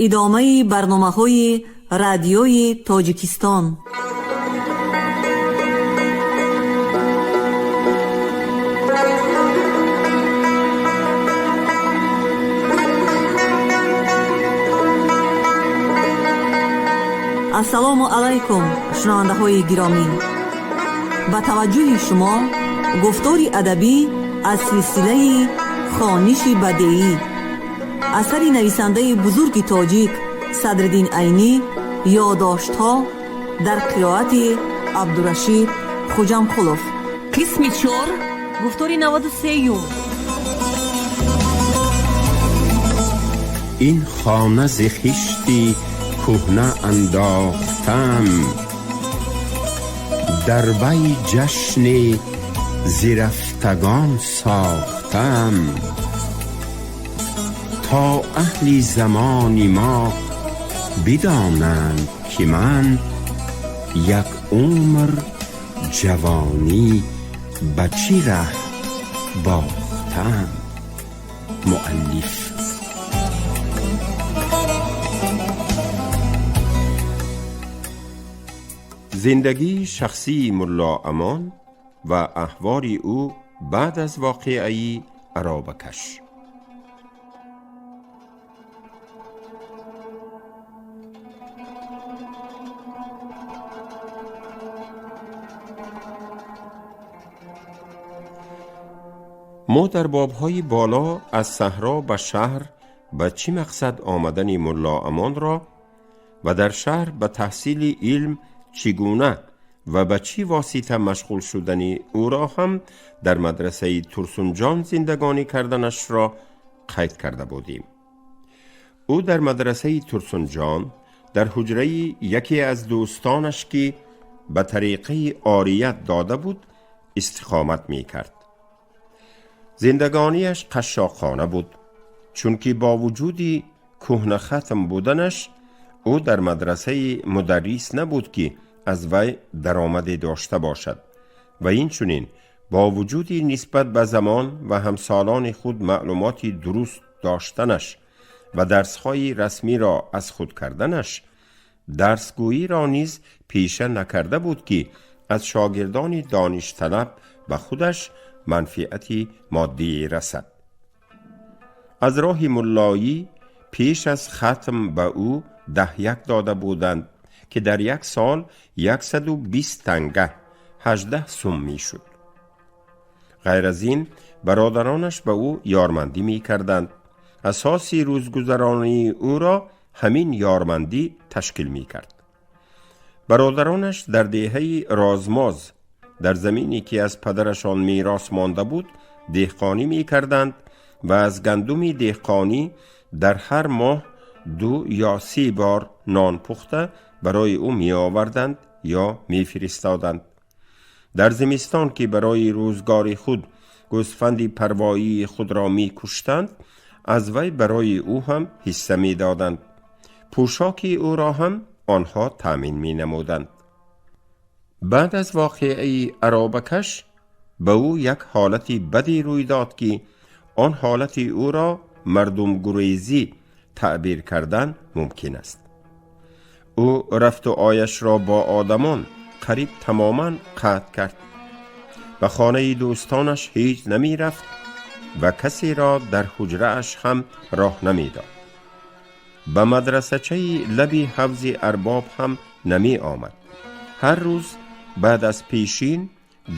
Идомаи барномаҳои Радиои Тоҷикистон. Ассалому алайкум, шунавандаҳои гиромӣ! Ба таваҷҷӯҳи шумо гуфтори адабӣ аз силсилаи «Хониши бадеӣ», асари нависандаи бузурги тоҷик Садриддин Айнӣ, «Ёдоштҳо» дар қироати Абдурашид Хуҷамқулов. Қисми чор, гуфтори 93-юм. Ин хона зи хишти кӯҳна андохтам, дар вай ҷашни зирафтагон сохтам, то аҳли замони мо бидонанд, ки ман як умр ҷавонӣ ба чӣ раҳ бохтам. Муаллиф. Зиндагии шахсии Мулло Амон ва аҳволи ӯ баъд аз воқеаи аробакаш. Мо дар бобҳои боло аз саҳро ба шаҳр ба чӣ мақсад омадани Мулло Амонро ва дар шаҳр ба таҳсили илм чӣ гуна ва ба чӣ восита машғул шудани ӯро ҳам дар мадрасаи Турсунҷон зиндагонӣ карданашро қайд карда будем. Ӯ дар мадрасаи Турсунҷон дар ҳуҷраи яке аз дӯстонаш, ки ба тариқаи орият дода буд, истиқомат мекард. Зиндагониаш қашшоқона буд, чунки бо вуҷуди кӯҳнахатм буданаш ӯ дар мадрасаи мударрис набуд, ки аз вай даромаде дошта бошад, ва инчунин бо вуҷуди нисбат ба замон ва ҳамсолони худ маълумоти дуруст доштанаш ва дарсҳои расмиро аз худ карданаш, дарсгӯиро низ пеша накарда буд, ки аз шогирдони доништалаб ба худаш манфиати моддӣ расад. Аз роҳи муллоӣ пеш аз хатм ба ӯ 10 як дода буданд, ки дар як сол 120 танга, 18 сум мешуд. Ғайр аз ин, бародаронаш ба ӯ ёрмандӣ мекарданд. Асоси рӯзгузаронии ӯро ҳамин ёрмандӣ ташкил мекард. Бародаронаш дар деҳаи Розмоз, дар замине ки аз падарашон мерос монда буд, деҳқонӣ мекарданд ва аз гандуми деҳқонӣ дар ҳар моҳ ду ё се бор нон пухта барои ӯ меоварданд ё мефиристоданд. Дар зимистон, ки барои рӯзгори худ гӯсфанди парвоии худро мекуштанд, аз вай барои ӯ ҳам ҳисса медоданд. Пӯшоки ӯро ҳам онҳо таъмин менамуданд. Баъд аз воқеаи аробакаш ба ӯ як ҳолати баде рӯй дод, ки он ҳолати ӯро мардумгурезӣ таъбир кардан мумкин аст. Ӯ рафту ояшро бо одамон қариб тамоман қатъ кард, ба хонаи дӯстонаш ҳеҷ намерафт ва касеро дар ҳуҷрааш ҳам роҳ намедод. Ба мадрасачаи лаби ҳавзи арбоб ҳам намеомад. Ҳар рӯз баъд аз пешин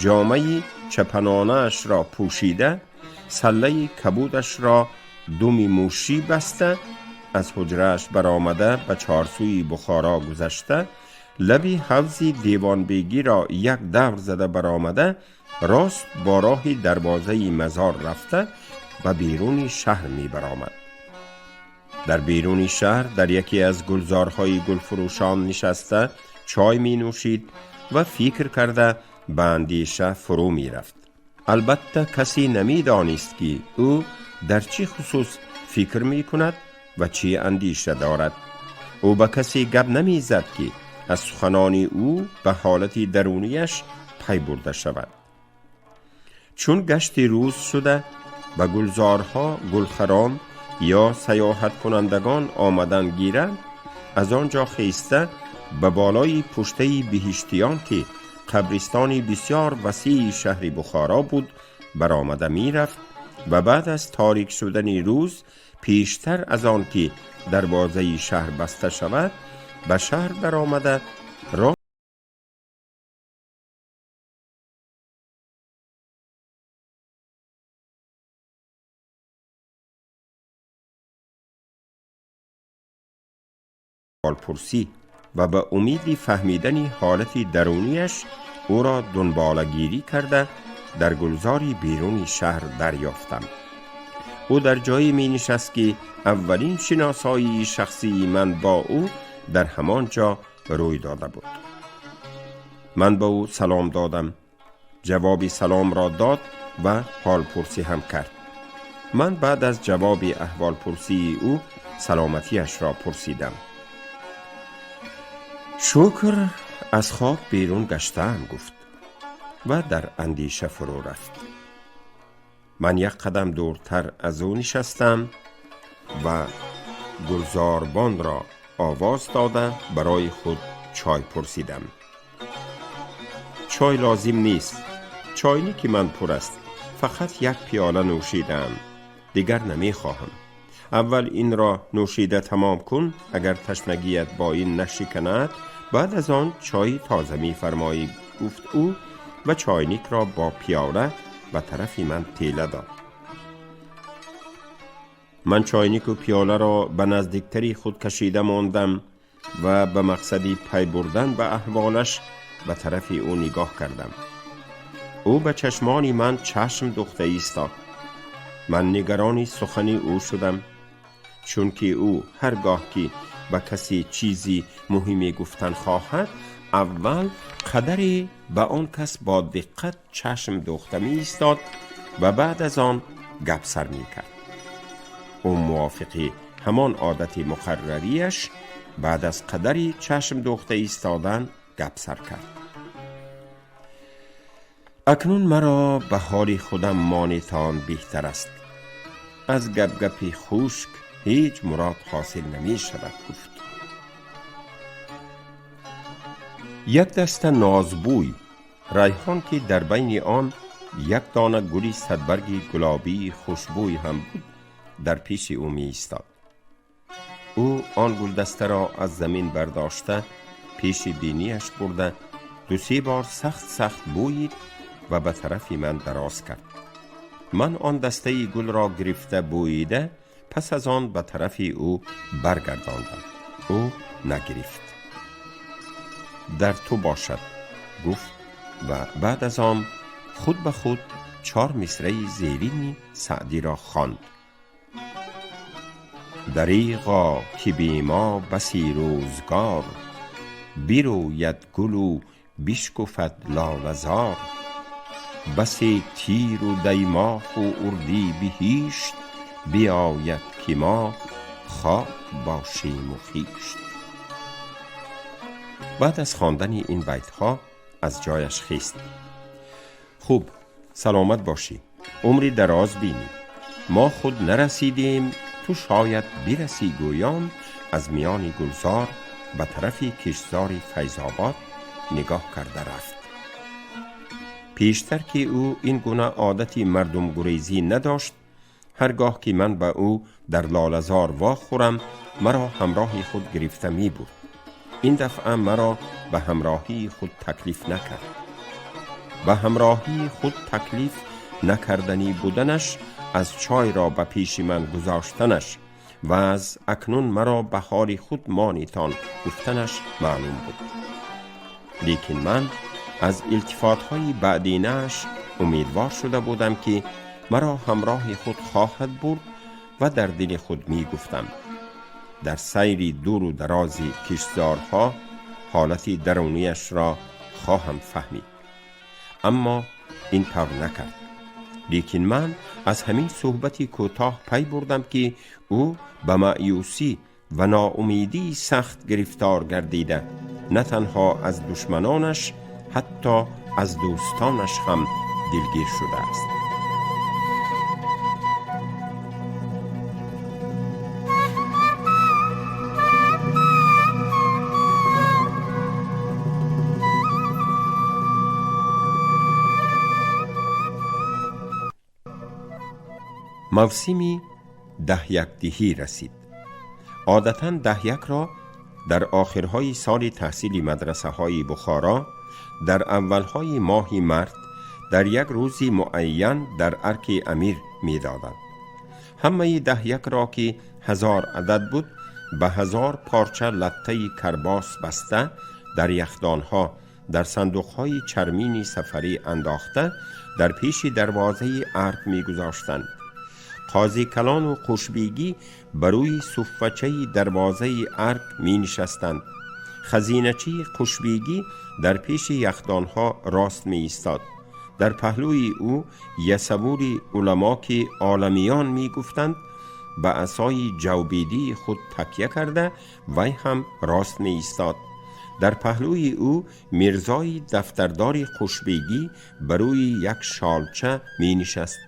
ҷомаи чапанонаашро пӯшида, саллаи кабудашро думи мӯшӣ баста, аз ҳуҷрааш баромада, ба чорсӯи Бухоро гузашта, лаби ҳавзи Девонбегиро як давр зада баромада, рост бо роҳи дарвозаи мазор рафта, ба беруни шаҳр мебаромад. Дар беруни шаҳр дар яке аз гулзорҳои гулфурӯшон нишаста, чой менӯшид ва фикр карда ба андеша фурӯ мерафт. Албатта, касе намедонист, ки ӯ дар чӣ хусус фикр мекунад ва чӣ андеша дорад. Ӯ ба касе гап намезад, ки аз суханони ӯ ба ҳолати дарунияш пай бурда шавад. Чун гашти рӯз шуда, ба гулзорҳо гулхарон ё саёҳаткунандагон омадан гиранд, аз он ҷо хеста ба болои пуштаи биҳиштиён, ки қабристони бисёр васеи шаҳри Бухоро буд, баромада мерафт ва баъд аз торик шудани рӯз, пештар аз он ки дарвозаи шаҳр баста шавад, ба шаҳр даромада роҳ пурсӣ ва ба умеди фаҳмидани ҳолати даруниаш ӯро дунболагирӣ карда дар гулзори беруни шаҳр дарёфтам. Ӯ дар ҷое менишаст, ки аввалин шиносоии шахсии ман бо ӯ дар ҳамон ҷо рӯй дода буд. Ман ба ӯ салом додам, ҷавоби саломро дод ва ҳолпурсӣ ҳам кард. Ман баъд аз ҷавоби аҳволпурсии ӯ саломатиашро пурсидам. Шукр, аз хоб берун гаштаам, гуфт ва дар андеша фурӯ рафт. Ман як қадам дуртар аз ӯ нишастам ва гулзорбонро овоз дода барои худ чой пурсидам. Чой лозим нест, чойники ман пур аст, фақат як пиёла нӯшидаам, дигар намехоҳам. Аввал инро нӯшида тамом кун, агар ташнагият бо ин нашиканад, баъд аз он чойи тоза мефармоӣ, гуфт ӯ ва чойникро бо пиёла ба тарафи ман тела дод. Ман чойнику пиёларо ба наздиктари худ кашида мондам ва ба мақсади пай бурдан ба аҳволаш ба тарафи ӯ нигоҳ кардам. Ӯ ба чашмони ман чашм духта истод. Ман нигарони сухани ӯ шудам, чунки ӯ ҳар гоҳ ки ба касе чизи муҳиме гуфтан хоҳад, аввал қадаре ба он кас бо диққат чашм духта меистод ва баъд аз он гап сар мекард. Ӯ мувофиқи ҳамон одати муқаррариаш баъд аз қадари чашм духта истодан гап сар кард. Акнун маро ба ҳоли худам монитон беҳтар аст. Аз гапгапи хушк ҳеҷ мурод ҳосил намешавад, гуфт. Як даста нозбӯй райҳон, ки дар байни он як дона гули садбарги гулобии хушбӯй ҳам буд, дар пеши ӯ меистод. Ӯ он гулдастаро аз замин бардошта пеши бинияш бурда ду-се бор сахт сахт бӯйид ва ба тарафи ман дароз кард. Ман он дастаи гулро гирифта бӯида, пас аз он ба тарафи ӯ баргардондам. Ӯ нагирифт. Дар ту бошад, гуфт ва баъд аз он худ ба худ чор мисраи зерини Саъдиро хонд. Дариғо ки бе мо баси рӯзгор, бирӯяд гулу бишкуфад лолазор, басе тиру даймоҳу урди биҳишт, биояд ки мо хок бошему хишт. Баъд аз хондани ин байтҳо аз ҷояш хест. Хуб, саломат бошӣ, умри дароз бинӣ. Мо худ нарасидем, ту шояд бирасӣ, гӯён аз миёни гулзор ба тарафи киштзори Файзобод нигоҳ карда рафт. Пештар ки ӯ ин гуна одати мардумгурезӣ надошт, ҳар гоҳ ки ман ба ӯ дар лолазор вохӯрам, маро ҳамроҳи худ гирифта мебурд. Ин дафъа маро ба ҳамроҳии худ таклиф накард. Ба ҳамроҳии худ таклиф накарданӣ буданаш аз чойро ба пеши ман гузоштанаш ва аз акнун маро ба ҳоли худ монитон гуфтанаш маълум буд. Лекин ман аз илтифотҳои баъдинааш умедвор шуда будам, ки маро ҳамроҳи худ хоҳад бурд ва дар дили худ мегуфтам: дар сайри дуру дарози киштзорҳо ҳолати даруниашро хоҳам фаҳмид. Аммо ин тавр накард. Лекин ман аз ҳамин суҳбати кӯтоҳ пай бурдам, ки ӯ ба маъюсӣ ва ноумедии сахт гирифтор гардида, на танҳо аз душманонаш, ҳатто аз дӯстонаш ҳам дилгир шудааст. Мавсими даҳякдиҳӣ расид. Одатан даҳякро дар охирҳои соли таҳсили мадрасаҳои Бухоро, дар аввалҳои моҳи март, дар як рӯзи муайян дар арки амир медоданд. Ҳамаи даҳякро, ки 1000 адад буд, ба 1000 порча латтаи карбос баста, дар яхдонҳо, дар сандуқҳои чармини сафарӣ андохта, дар пеши дарвозаи арк мегузоштанд. Қози калону Қушбегӣ ба рӯи суффачаи дарвозаи арк менишастанд. Хазиначии Қушбегӣ дар пеши яхдонҳо рост меистод. Дар паҳлӯи ӯ ясавури уламо, ки оламиён мегуфтанд, ба асои ҷавбидии худ такя карда, вай ҳам рост меистод. Дар паҳлӯи ӯ мирзои дафтардори Қушбегӣ ба рӯи як шолча менишаст.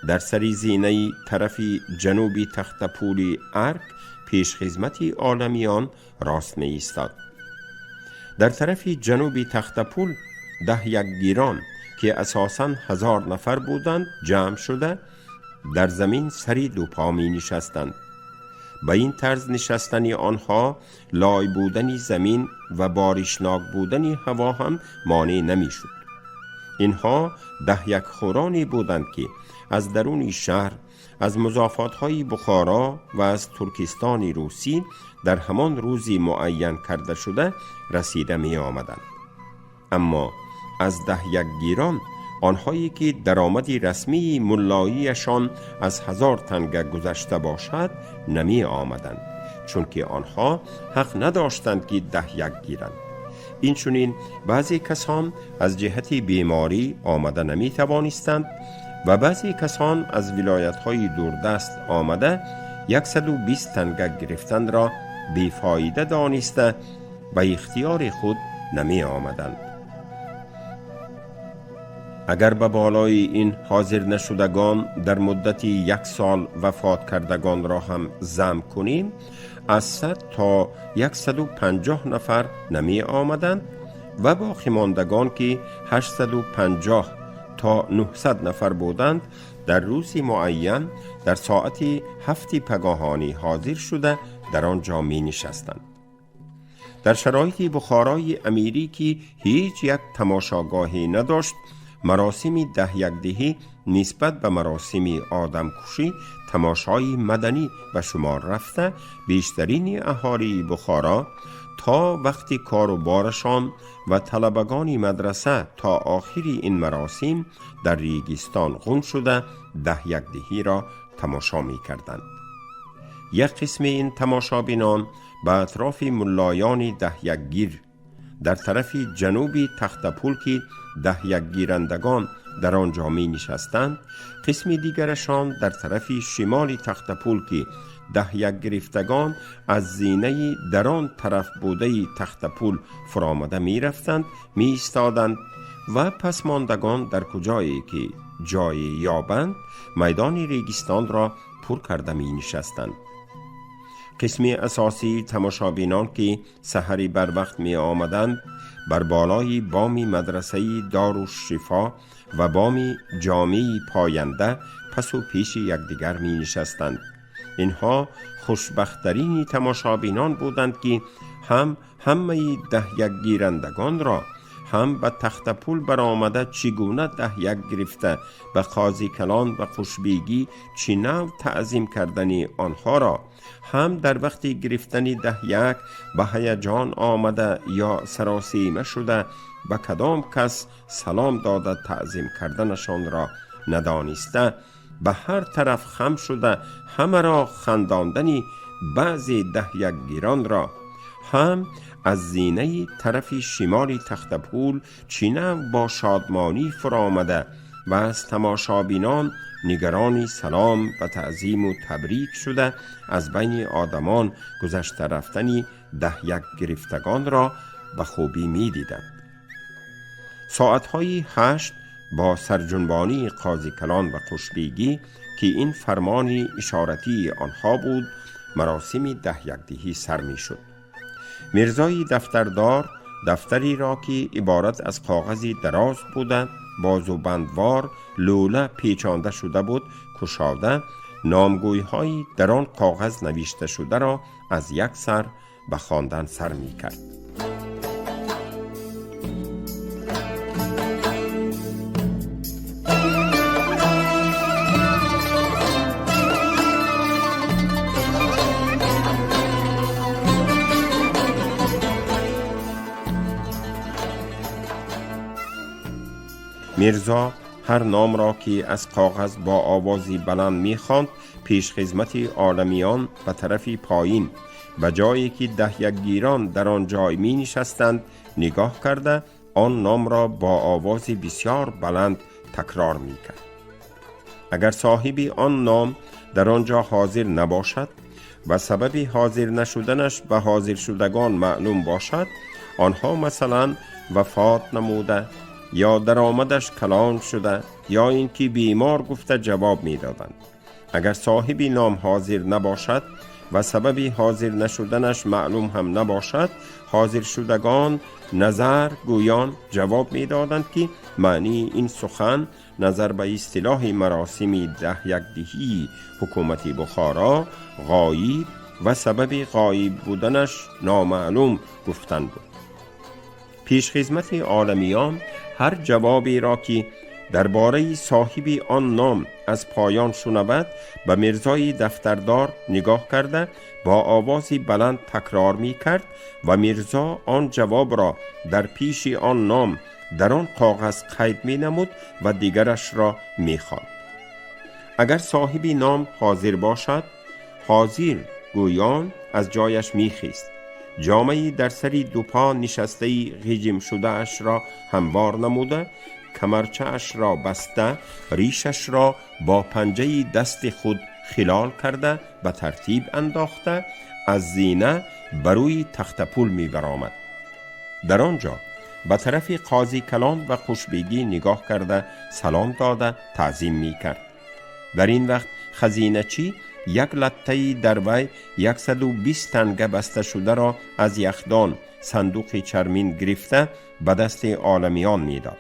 Дар сари зинаи тарафи ҷануби тахтапули арк пешхизмати оламиён рост меистод. Дар тарафи ҷануби тахтапул даҳякгирон, ки асосан 1000 нафар буданд, ҷамъ шуда дар замин сари дупо менишастанд. Ба ин тарз нишастани онҳо лой будани замин ва боришнок будани ҳаво ҳам монеъ намешуд. Инҳо даҳякхӯроне буданд, ки аз даруни шаҳр, аз музофотҳои Бухоро ва аз Туркистони русӣ дар ҳамон рӯзи муайян карда шуда расида меомаданд. Аммо аз даҳякгирон онҳое ки даромади расмии муллоияшон аз 1000 танга гузашта бошад намеомаданд, чунки онҳо ҳақ надоштанд, ки даҳяк гиранд. Инчунин баъзе касон аз ҷиҳати беморӣ омада наметавонистанд ва баъзе касон аз вилоятҳои дурдаст омада 120 танга гирифтанро бефоида дониста ба ихтиёри худ намеомаданд. Агар ба болои ин ҳозир нашудагон дар муддати як сол вафот кардагонро ҳам зам кунем, аз 100 то 150 нафар намеомаданд ва боқимондагон, ки 850 то 900 нафар буданд, дар рӯзи муайян дар соати 7 пагоҳонӣ ҳозир шуда дар он ҷо менишастанд. Дар шароити Бухорои амирӣ, ки ҳеҷ як тамошогоҳе надошт, маросими даҳякдиҳӣ нисбат ба маросими одамкушӣ тамошои маданӣ ба шумор рафта, бештарини аҳолии Бухоро то вақти кору борашон ва талабагони мадраса то охири ин маросим дар регистон ғун шуда даҳякдиҳиро тамошо мекарданд. Як қисми ин тамошобинон ба атрофи муллоёни даҳякгир дар тарафи ҷануби тахтапул, ки даҳякгирандагон дар он ҷо менишастанд, қисми дигарашон дар тарафи шимоли тахтапул, ки даҳякгирифтагон аз зинаи дар он тараф будаи тахтапул фуромада мерафтанд, меистоданд ва пасмондагон дар куҷое ки ҷое ёбанд майдони регистонро пур карда менишастанд. Қисми асосии тамошобинон, ки саҳари барвақт меомаданд, бар болои боми мадрасаи Дорушшифо ва боми ҷомеи поянда пасу пеши якдигар менишастанд. Инҳо хушбахттарини тамошобинон буданд, ки ҳам ҳамаи даҳякгирандагонро, ҳам ба тахтапул баромада чӣ гуна даҳяк гирифта ба қози калон ва Қушбегӣ чӣ нав таъзим кардани онҳоро, ҳам дар вақти гирифтани даҳяк ба ҳаяҷон омада ё саросима шуда ба кадом кас салом дода таъзим карданашонро надониста ба ҳар тараф хам шуда ҳамаро хандондани баъзе даҳякгиронро, ҳам аз зинаи тарафи шимоли тахтапул чӣ нав бо шодмонӣ фуромада ва аз тамошобинон нигарони салом ва таъзиму табрик шуда аз байни одамон гузашта рафтани даҳяк гирифтагонро ба хубӣ медиданд. Соатҳои 8 бо сарҷунбонии қози калон ва Қушбегӣ, ки ин фармони ишоратии онҳо буд, маросими даҳякдиҳӣ сар мешуд. Мирзои дафтардор дафтареро, ки иборат аз коғази дароз буда бозубандвор лӯла печонда шуда буд, кушода نامگوی‌های در آن کاغذ نوشته شده را از یک سر به خواندن سر می‌کرد. میرزا هر نام را که از کاغذ با آوازی بلند می‌خواند، پیش خدمت عالمیان به طرف پایین به جایی که 10 گیران در آن جای می نشستند نگاه کرده آن نام را با آواز بسیار بلند تکرار می کرد. اگر صاحب آن نام در آنجا حاضر نباشد و سبب حاضر نشدنش به حاضر شدگان معلوم باشد، آنها مثلا وفات نموده یا درآمدش کلان شده یا اینکه بیمار گفته جواب میدادند. اگر صاحب نام حاضر نباشد و سبب حاضر نشدنش معلوم هم نباشد، حاضر شدگان نظر گویان جواب میدادند که معنی این سخن نظر به اصطلاح مراسم 10 دهی حکومت بخارا غایب و سبب غایب بودنش نامعلوم گفتن بود. پیش خدمت عالمیان هر جوابی را که درباره صاحب آن نام از پایان شنود، به میرزای دفتردار نگاه کرده با آواز بلند تکرار می کرد و میرزا آن جواب را در پیش آن نام در آن کاغذ قید می نمود و دیگرش را می خواند. اگر صاحب نام حاضر باشد، حاضر گویان از جایش می خیست، جامه‌ای در سری دو پا نشسته غجیم شده اش را هموار نموده، کمرچه اش را بسته، ریشش را با پنجه دست خود خلال کرده به ترتیب انداخته، از زینه بر روی تخت پول می برآمد. در آنجا به طرف قاضی کلان و قوشبیگی نگاه کرده سلام داده تعظیم می کرد. در این وقت خزینه چی یک لته در وی 120 تنگه بسته شده را از یخدان صندوق چرمین گرفته به دست عالمیان میداد.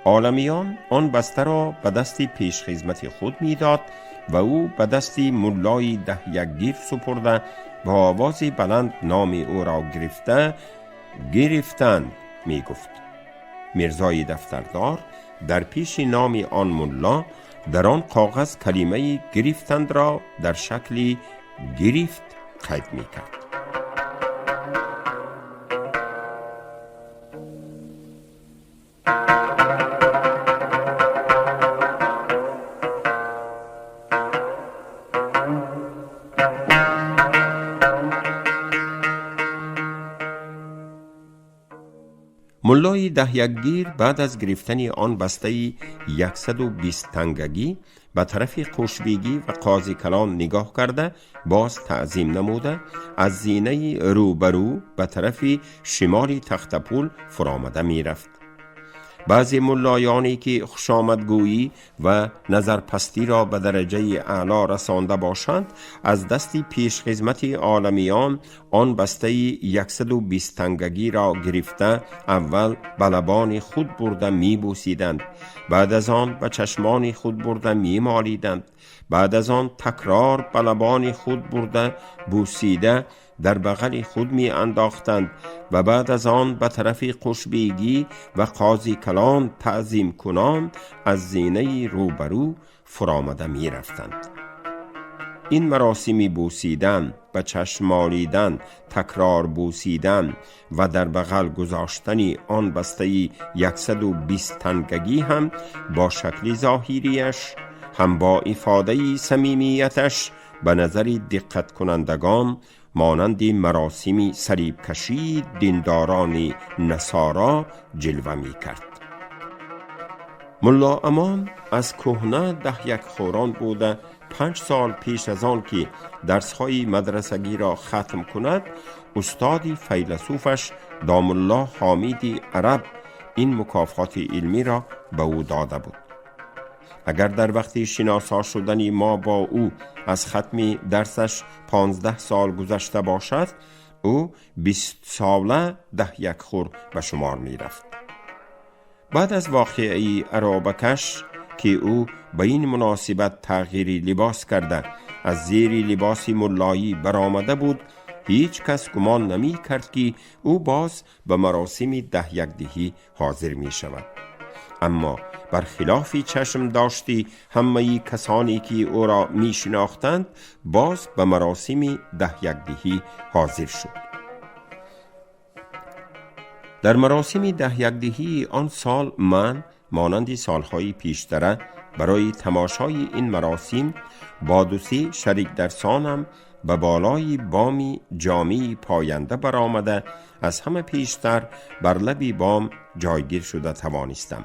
عالمیان آن بسته را به دست پیش خدمت خود میداد و او به دست ملای 10 گیر سپرده با آواز بلند نام او را گرفته گرفتند می گفت. میرزای دفتردار در پیش نام آن ملا در آن کاغذ کلمه گرفتند را در شکل گرفت قید می کرد. ملای 10 گیر بعد از گرفتن آن بسته 120 تنگگی به طرف قوشبیگی و قاضی کلان نگاه کرده باز تعظیم نموده از زینه روبرو به طرف شمال تخت پول فرامده می رفت. بعضی ملایانی که خوشامدگویی و نظرپستی را به درجه اعلا رسانده باشند، از دست پیش خدمت عالمیان آن بسته 120 تنگگی را گرفته اول به لبان خود برده می بوسیدند، بعد از آن به چشمان خود برده می مالیدند، بعد از آن تکرار به لبان خود برده بوسیده در بغل خود می انداختند و بعد از آن به طرف قوشبیگی و قاضی کلان تعظیم کنان از زینه روبرو فرامده می رفتند. این مراسم بوسیدن، به چشم مالیدن، تکرار بوسیدن و در بغل گذاشتن آن بسته 120 تنگگی هم با شکل ظاهریش هم با افاده صمیمیتش به نظر دقت کنندگان مانند مراسم صلیب کشی دینداران نصارا جلوه می کرد. ملا امان از کهنه 10 خوران بوده، 5 سال پیش از آن که درسهای مدرسگی را ختم کند، استاد فیلسوفش داملا حامید عرب این مکافات علمی را به او داده بود. اگر در وقت شناسا شدن ما با او از ختم درسش 15 سال گذشته باشد، او 20 ساله 10 خور به شمار می رفت. بعد از واقعه عرابه‌کش ки ӯ ба ин муносибат тағйири либос карда аз зери либоси муллоӣ баромада буд, ҳеҷ кас гумон намекард, ки ӯ боз ба маросими даҳякдиҳӣ ҳозир мешавад. Аммо бар хилофи чашм дошти ҳамаи касоне ки ӯро мешинохтанд, боз ба маросими даҳякдиҳӣ ҳозир шуд. Дар маросими даҳякдиҳии он сол ман монанди солҳои пештара барои тамошои ин маросим бо ду-се шарикдарсонам ба болои боми ҷомеи поянда баромада, аз ҳама пештар бар лаби бом ҷойгир шуда тавонистам.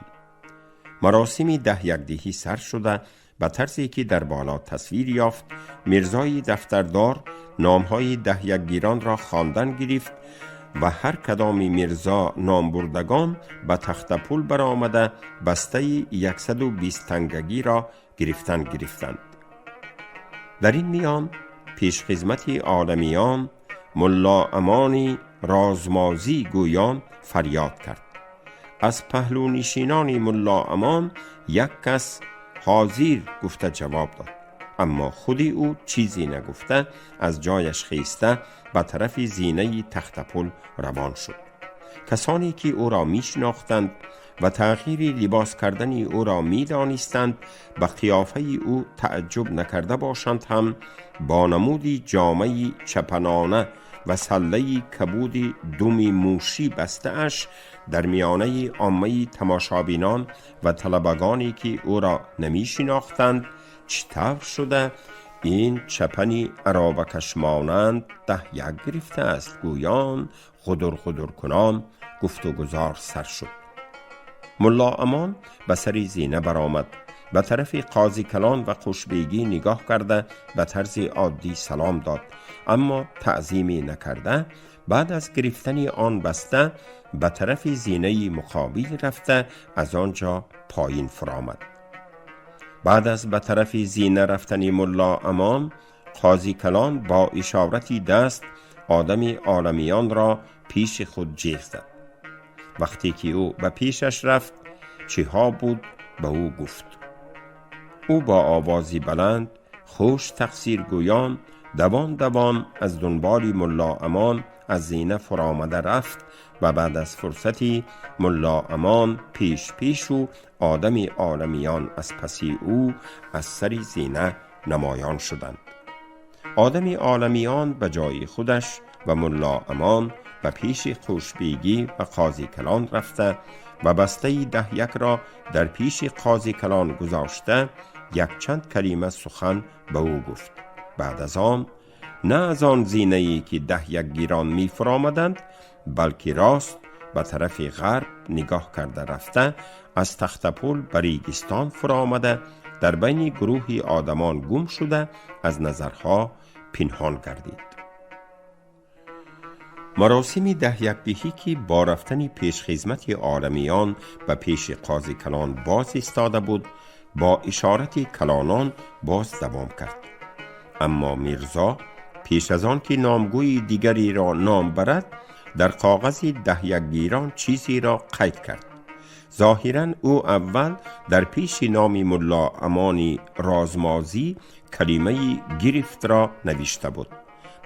Маросими даҳякдиҳӣ сар шуда, ба тарзе ки дар боло тасвир ёфт, мирзои дафтардор номҳои даҳякгиронро хондан гирифт ва ҳар кадоми мирзо номбурдагон ба тахтапул баромада бастаи 120 тангагиро гирифтан гирифтанд. Дар ин миён пешхизмати оламиён Мулло Амони розмозӣ гӯён фарёд кард. Аз паҳлӯнишинони Мулло Амон як кас ҳозир гуфта ҷавоб дод, аммо худи ӯ чизе нагуфта аз ҷояш хеста ба тарафи зинаи тахтапул равон шуд. Касоне ки ӯро мешинохтанд ва тағйири либос кардани ӯро медонистанд, ба қиёфаи ӯ таъҷуб накарда бошанд ҳам, бо намуди ҷомаи чапанона ва саллаи кабуди думи мӯшӣ бастааш дар миёнаи оммаи тамошобинон ва талабагоне ки ӯро намешинохтанд, чӣ тавр шуда ин чапани аробакашмонанд даҳ як гирифтааст гӯён ғудур ғудуркунон гуфтугузор сар шуд. Мулло Амон ба сари зина баромад, ба тарафи қози калон ва қушбегӣ нигоҳ карда ба тарзи оддӣ салом дод, аммо таъзиме накарда, баъд аз гирифтани он баста ба тарафи зинаи муқобил рафта аз он ҷо поин фуромад. Баъд аз ба тарафи зина рафтани Мулло Амон, қози калон бо ишорати даст одами оламиёнро пеши худ ҷеғ зад. Вақте ки ӯ ба пешаш рафт, чиҳо буд ба ӯ гуфт. Ӯ бо овози баланд хуш тақсиргӯён давон давон аз дунболи Мулло Амон аз зина фуромада рафт ва баъд аз фурсати Мулло Амон пеш пешу одами оламиён аз паси ӯ аз сари зина намоён шуданд. Одами оламиён ба ҷои худаш ва Мулло Амон ба пеши қушбегӣ ва қози калон рафта ва бастаи даҳякро дар пеши қози калон гузошта якчанд калима сухан ба ӯ гуфт. Баъд аз он на аз он зинае ки даҳякгирон мефуромаданд, балки рост ба тарафи ғарб нигоҳ карда рафта, аз тахтапул ба регистон фуромада, дар байни гурӯҳи одамон гум шуда, аз назарҳо пинҳон гардид. Маросими даҳякдиҳӣ, ки бо рафтани пешхизмати оламиён ба пеши қози калон боз истода буд, бо ишорати калонон боз давом кард. Аммо мирзо пеш аз он ки номгӯи дигареро ном барад, дар коғази даҳякгирон чизеро қайд кард. Зоҳиран ӯ аввал дар пеши номи Мулло Амони розмозӣ калимаи гирифтро навишта буд.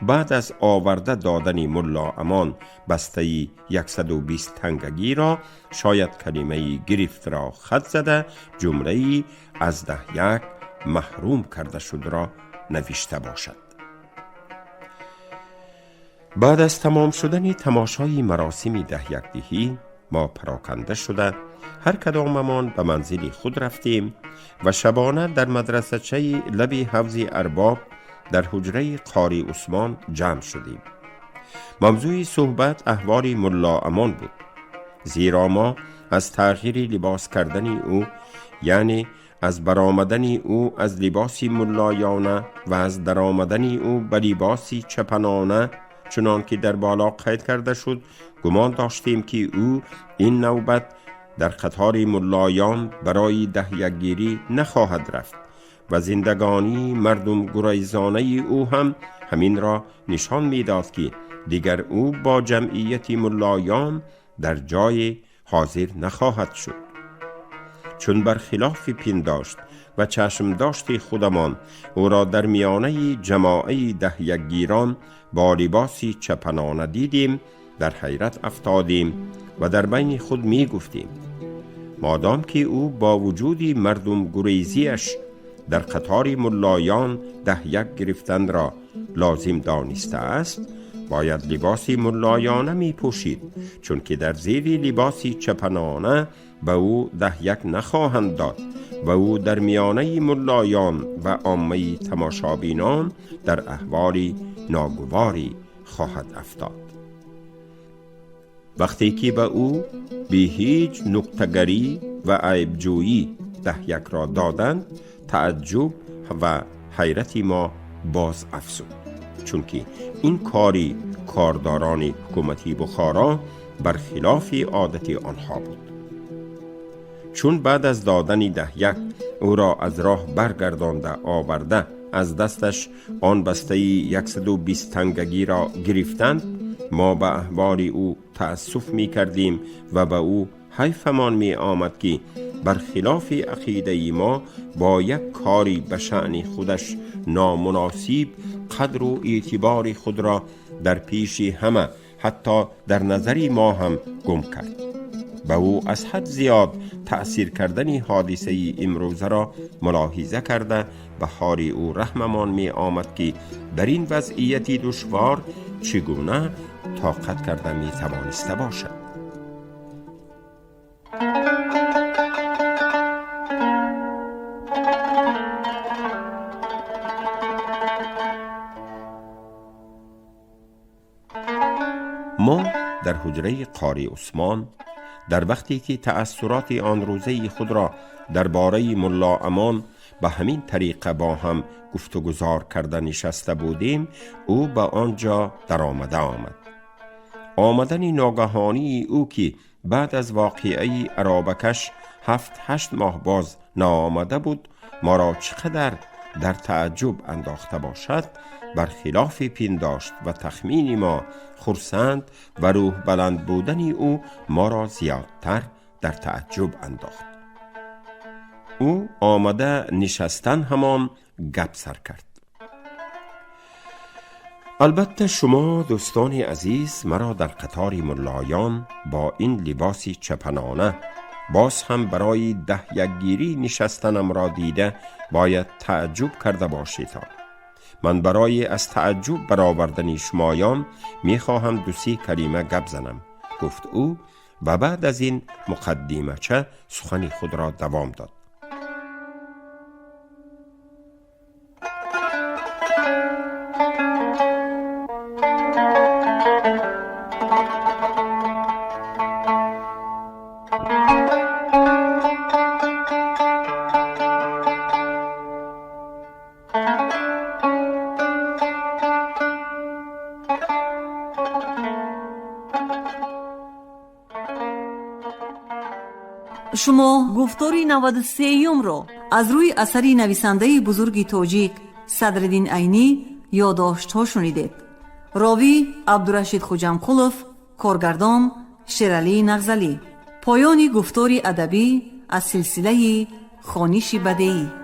Баъд аз оварда додани Мулло Амон бастаи 120 тангагиро, шояд калимаи гирифтро хат зада, ҷумлаи аз даҳяк маҳрум карда шудро навишта бошад. Баъд аз тамом шудани тамошои маросими даҳякдиҳӣ мо пароканда шуда ҳар кадомамон ба манзили худ рафтем ва шабона дар мадрасачаи лаби ҳавзи арбоб дар ҳуҷраи қори Усмон ҷамъ шудем. Мавзӯи суҳбат аҳволи Мулло Амон буд, зеро мо аз тағйири либос кардани ӯ, яъне аз баромадани ӯ аз либоси муллоёна ва аз даромадани ӯ ба либоси чапанона, чунон ки дар боло қайд карда шуд, гумон доштем, ки ӯ ин навбат дар қатори муллоён барои даҳякгирӣ нахоҳад рафт ва зиндагонии мардумгурезонаи ӯ ҳам ҳаминро нишон медод, ки дигар ӯ бо ҷамъияти муллоён дар ҷое ҳозир нахоҳад шуд. چون برخلاف پنداشت و چشم داشت خودمان او را در میانه جماعه 10 گیران با لباسی چپنانه دیدیم، در حیرت افتادیم و در بین خود می گفتیم مادام که او با وجود مردم گریزیش در قطار ملایان 10 گرفتن را لازم دانسته است، باید لباسی ملایانه می پوشید، چون که در زیر لباسی چپنانه به او 10 نخواهند داد و او در میانه ملایان و عامه تماشابینان در احوال ناگواری خواهد افتاد. وقتی که به او بی هیچ نکته‌گری و عیبجویی 10 را دادند، تعجب و حیرت ما باز افزود، چون که این کاری کارداران حکومتی بخارا برخلاف عادت آنها بود. چون بعد از دادن 10 او را از راه برگردانده آورده از دستش آن بسته 120 تنگگی را گرفتند، ما به احوال او تأسف می کردیم و به او حیفمان می آمد که برخلاف عقیده ما با یک کاری به شأن خودش نامناسب قدر و اعتبار خود را در پیش همه، حتی در نظر ما هم گم کرد. به او از حد زیاد تأثیر کردن حادثه امروزه را ملاحظه کرده به حال او رحممان می آمد که در این وضعیت دشوار چگونه طاقت کرده می توانسته باشد. ما در حجره قاری عثمان در وقتی که تأثرات آن روزه خود را درباره ملا امان به همین طریقه با هم گفتگذار کرده نشسته بودیم، او به آنجا در آمده آمد. آمدن ناگهانی او که بعد از واقعه عرابکش 7-8 ماه باز ناآمده بود، ما را چقدر در تعجب انداخته باشد، برخلاف پنداشت و تخمین ما خرسند و روح بلند بودن او ما را زیادتر در تعجب انداخت. او آمده نشستن همان گپ سر کرد. البته شما دوستان عزیز مرا در قطار ملایان با این لباس چپنانه باز هم برای 10 گیری نشستنم را دیده باید تعجب کرده باشید. من برای از تعجب برآوردن شمایان میخواهم 2-3 کلمه گپ زنم، گفت او و بعد از این مقدمه چه سخن خود را دوام داد. Шумо гуфтори 93-юмро аз рӯи асари нависандаи бузурги тоҷик Садриддин Айнӣ ёддоштҳо шунидед. Ровӣ Абдурашид Хуҷамқулов, коргардон Шералӣ Нағзалӣ. Поёни гуфтори адабӣ аз силсилаи хониши бадеӣ.